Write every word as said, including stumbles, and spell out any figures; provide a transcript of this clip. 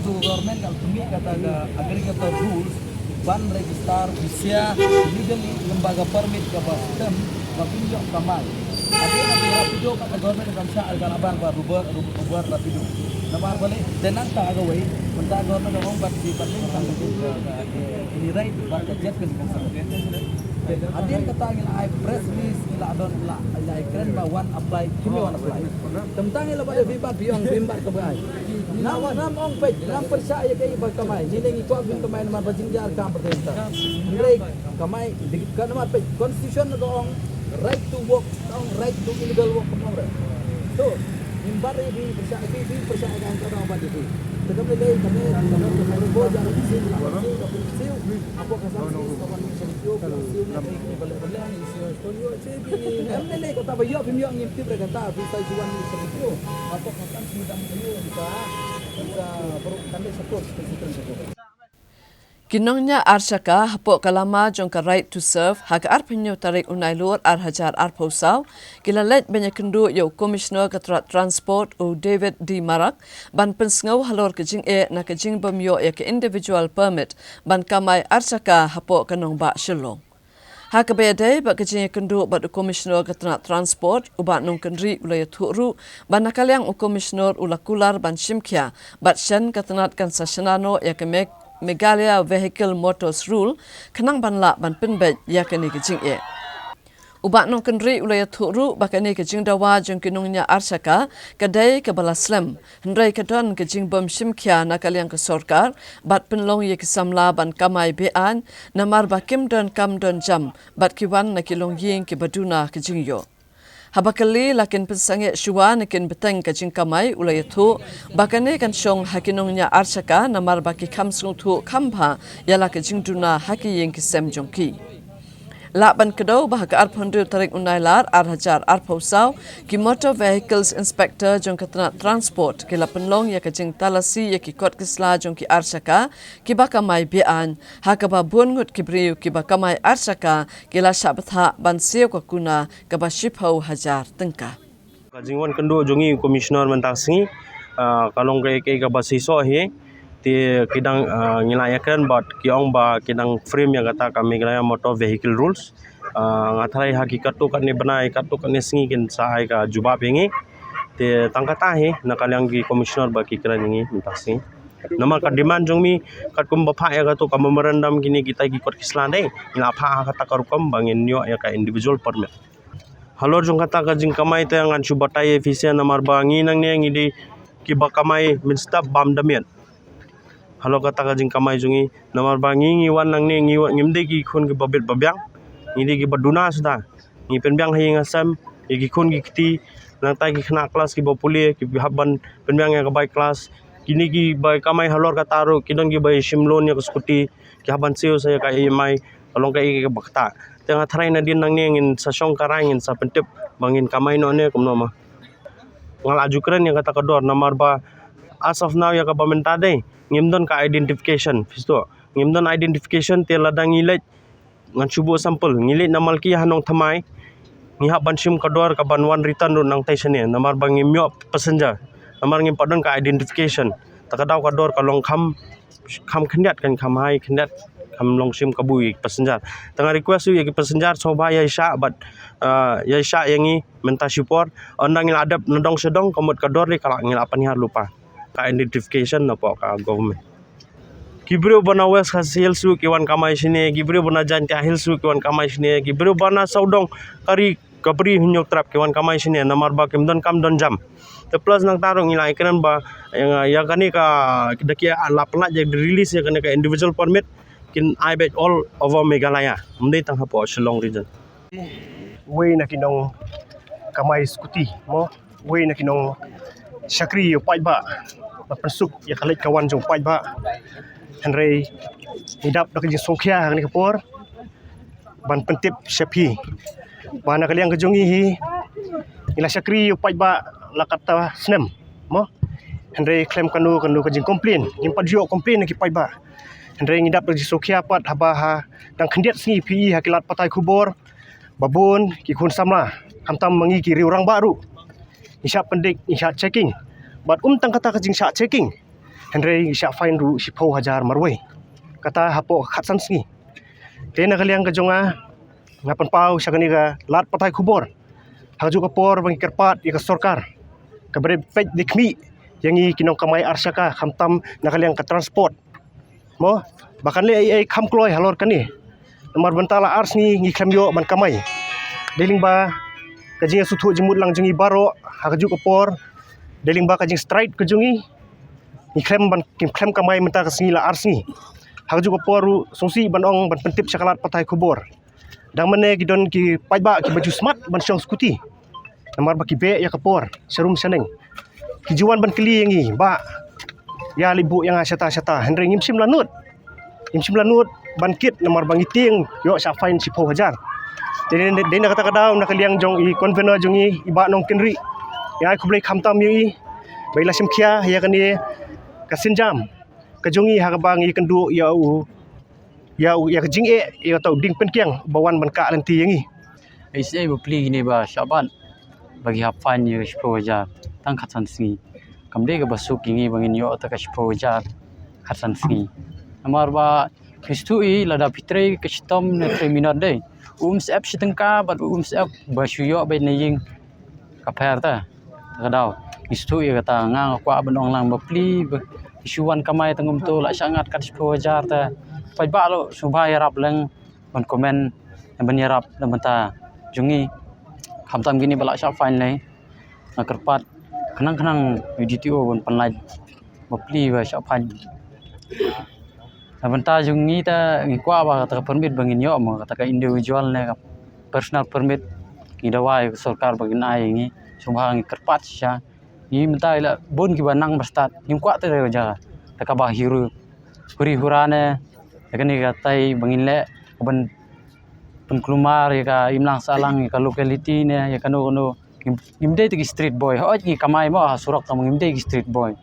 Government ka khmih kata ka aggregator rules ban register bishar legally lyngba ka permit kaba stem ba pynïoh kamai. Hadien ba Rapido kata government kan shah kan abang ba Uber, Uber Rapido. Namar balei te nangta kawei mynta government ka ong ba ki ba kan ini right ba ka jet kan. Hadien kata ngi la ai press release, ngi la don, la ai kren ba wan apply, kim wan apply. Tymtang ngi la ba da bimbat biang bimbat ka ba ai. Nam nam ong peit, nam pyrshah ïa kaei ba kamai. Ngi ne ngi kwah bim kamai namar ba jingjar kam ba teng ta. Ngi kamai ka namar peit constitution ka ong right to work, ka ong right to illegal work, ka ong right. To, ngim bat ïa phi pyrshah, phi pyrshah ïa ka ong ka ong bat ïa phi. Te kam lei lei kane ka ong ka ong bo jar phi siew, ka ong siew, ka ong siew. Hapoh ka sam siew, ka ong siew, ka ong siew, ka ong siew. Em lei lei kata ba ïoh phim ïoh ngim tip re kata, phi sa juan ni sa ïoh. Hapoh ka sam siew dang ïoh, phi sa, phi sa baru kane support, phi sa support. Ki nongñiah arshaka hapoh ka lama jong ka Right to Serve ha ka arphew hynñiew tarik u Nailur ar hajar arphew saw ki la leit ban ïakynduh ïa u Commissioner ka tnat Transport u David D Marak ban pynsngew halor ka jingeh na ka jingbym ïoh ïa ka individual permit ban kamai arshaka hapoh ka nongbah Shillong. Ha kaba ïadei bad ka jingïakynduh bad u Commissioner ka tnat Transport, u Bah Nongkynrih u la ïathuh ruh ba na ka liang u Commissioner u la kular ban shim khia bad shen ka tnat kan sa shna noh ïa ka Meg- Meghalaya Vehicle Motors Rule khnang ban lah ban pynbeit ïa kane ka jingeh. U Bah Nongkynrih u la ïathuh ruh ba kane ka jingdawa jong ki nongñiah arshaka ka dei kaba la slem, hynrei ka don ka jingbym shim khia na ka liang ka sorkar bad pynlong ïa ki samla ban kamai be-aiñ namar ba kim don kam don jam bad ki wan na ki longïing kiba duna ka jingïoh. Haba kylli la kin pynsangeh shuwa ne kin bteng ka jingkamai, u la ïathuh ba kane kan shong ha ki nongñiah arshaka namar ba ki kham sngewthuh kham bha ïa la ka jingduna ha ki ïing ki sem jong ki. Lah ban kdew ba ha ka arphew hynriew tarik u Nailar ar hajar arphew saw ki Motor Vehicles Inspector jong ka tnat Transport ki la pynlong ïa ka jingtalasi ïa ki kot ki sla jong ki arshaka kiba kamai be-aiñ, ha kaba bun ngut ki briew kiba kamai arshaka ki la shah bthah ban siew ka kuna kaba shiphew hajar tyngka. Ka jingwan kynduh jong ngi u Commissioner mynta ka sngi, ah, ka long kaei kaei kaba shisha hi. Te ki dang, ah, ngi la ïakren bad ki ong ba ki dang frame ïa kata ka Meghalaya Motor Vehicle Rules. Ah, nga tharai ha ki katto katne bnai, katto katne sngi kin sa ai ka jubab ïa ngi. Te tang kata hi na ka liang ki Commissioner ba ki kren ïa ngi mynta ka sngi. Namar ka demand jong mi katkum ba phah ïa kato ka memorandum kine kita ki kot ki sla dei, ngi la phah ha kata ka rukom ba ngin ïoh ïa ka individual permit. Halor jong kata ka jingkamai te ngan shu batai ïa phi sha namar ba ngi nangne ngi dei kiba kamai mynstep bam da miet. Halor kata ka jingkamai jong ngi namar ba ngi ngi wan nangne ngi wa-, ngim dei ki khun kiba bit ba biang. Ngi dei kiba duna suda. Ngi pynbiang ha ïing ha sem ïa ki khun ki kti, nangta ki khynnah klas kiba pule ki hap ban pynbiang ïa ka bai klas. Kine kiba kamai halor kata ruh ki don kiba shim loan ïa ka scooty, ki hap ban siew sa ïa ka E M I. Ka long kaei kaei kaba ktah. Te nga tharai nadien nangne ngin sa shong ka rai, ngin sa pyntip ba ngin kamai noh ne kumno ma. Nga la ju kren ïa kata ka dor namar ba as of now ïa kaba mynta dei ngim don ka identification, phi sngewthuh. Ngim don identification te lada ngi leit, ngan shu buh sample, ngi leit na Malki ha Nongthymmai, ngi hap ban shim ka dor kaban wan return ruh nangtai shane namar ba ngim ïoh passenger, namar ngim pat don ka identification. Ta ka daw ka dor ka long kham, kham khyndiat, kan kham high khyndiat, kham long shim kabu ïa ki passenger. Te nga request ïa ki passenger sngewbha ïa shah bad, ah, ïa shah ïa ngi mynta shipor. Ynda ngi la dep na dong sha dong ka mut ka dor dei ka la, ngi la pynhiar lypa ka identification na pok ka government. Ki briew ba na West Khasi Hills ruh ki wan kamai shane, ki briew ba na Jaintia Hills ruh ki wan kamai shane, ki briew ba na sawdong ka ri ka bri Hynñiewtrep ki wan kamai shane namar ba kim don kam don jam. Te plus nangta ruh ngi la ïakren ba ïa, ïa kane ka da ki la pynlait ïa release ïa kane ka individual permit kin ai beit all over Meghalaya, ym dei tang hapoh Shillong region. Wei na ki nongkamai scooty mo, wei na ki nongshakri ïa u paidbah, ba pynsuk ïa ka leit ka wan jong u paidbah. Hynrei ngi dap da ka jingsngewkhia ha kane ka por ban pyntip sha phi ba na ka liang ka jong ngi hi ngi la shakri ïa u paidbah la katta snem mo. Hynrei khlem kano kano ka jingcomplain, ngim pat ju ïoh complain na ki paidbah. Hynrei ngi dap da ka jingsngewkhia pat haba ha dang khyndiat sngi phi i ha ki lad pathai khubor ba bun ki khun samla, khamtam ma ngi ki riew rangbah ruh, ngi shah pyndik, ngi shah checking. Bad ym tang kata ka jingshah checking, Hynrei ngi shah fine ruh shiphew hajar marwei. Kata hapoh khatsan sngi. Te na ka liang ka jong nga, nga pynpaw sha kane ka lad pathai khubor. Ha kajuh ka por ba ngi kyrpad ïa ka sorkar, ka ba dei peit dei khmih ïa ngi ki nongkamai ar shaka, khamtam na ka liang ka transport. Mo, ba kan leh ei ei kham kloi halor kane. Namar mynta la ar sngi ngi khlem ïoh ban kamai. Dei lyngba ka jingïasngewthuh jingmut lang jong ngi baroh ha kajuh ka por. Dei lyngba ka jingstrike ka jong ngi, ngi khlem ban, ngi khlem kamai mynta ka sngi la ar sngi. Ha kajuh ka por ruh sngewsih ban ong ban pyntip sha ka lad pathai khubor. Dang mynne ki don ki paidbah ki ba ju smat ban shong skuti. Namar ba ki beh ïa ka por sharum shaneng. Ki ju wan ban kylli ïa ngi, "Bah, ïa leit buh ïa nga shata shata." Hynrei ngim shym la nud. Ngim shym la nud ban kit namar ba ngi tieng ïoh shah fine shiphew hajar. Te dei, dei na kata ka daw na ka liang jong i convener jong ngi, i Bah Nongkynrih, ïa ai khublei khamtam ïa i ba i la shim khia ïa kane ka sienjam ka jong ngi ha kaba ngi kynduh ïa u, ïa u, ïa ka jingeh ïa uta u dieng pynkiang ba wan ban kah lynti ïa ngi. Ei, shisha ba plie kine ba shah bat ba ki hap fine ïa ka shiphew hajar tang khatsan sngi. Kam dei kaba suk ïa ngi ba ngin ïoh ta ka shiphew hajar khatsan sngi. Namar ba ngi sngewthuh ïa lada phi trei ka shitom ne trei minot dei, um sep shi tyngka bad um sep ba shu ïoh bad na ïing ka pher ta. Ta ka daw ngi sngewthuh ïa kata, nga nga kwah ban ong lang ba plie ba ki shu wan kamai tang kumto, la shah ngat kat shiphew hajar ta. Paidbah lo sngewbha ïarap lang ban comment, ban ïarap na bynta jong ngi. Khamtam kine ba la shah fine lei, nga kyrpad khnang khnang u D T O ban pynlait ba plie ba shah fine. Na bynta jong ngi ta ngi kwah ba kata ka permit ba ngin ïoh mo, kata ka individual ne ka personal permit, ngi dawa ïa ka sorkar ba kin ai ïa ngi. Sngewbha ngi kyrpad shisha. Ngi mynta la bun kiba nang ba stad, ngim kwah te ka jaka, te kaba huri hura ne, te kane katai ba ngin leh ban pynkulmar ïa ka imlang sahlang, ïa ka locality ne ïa kano kano. Ngim, ngim dei te ki street boy. Hooid ngi kamai mo ha surok tang ngim dei ki street boy.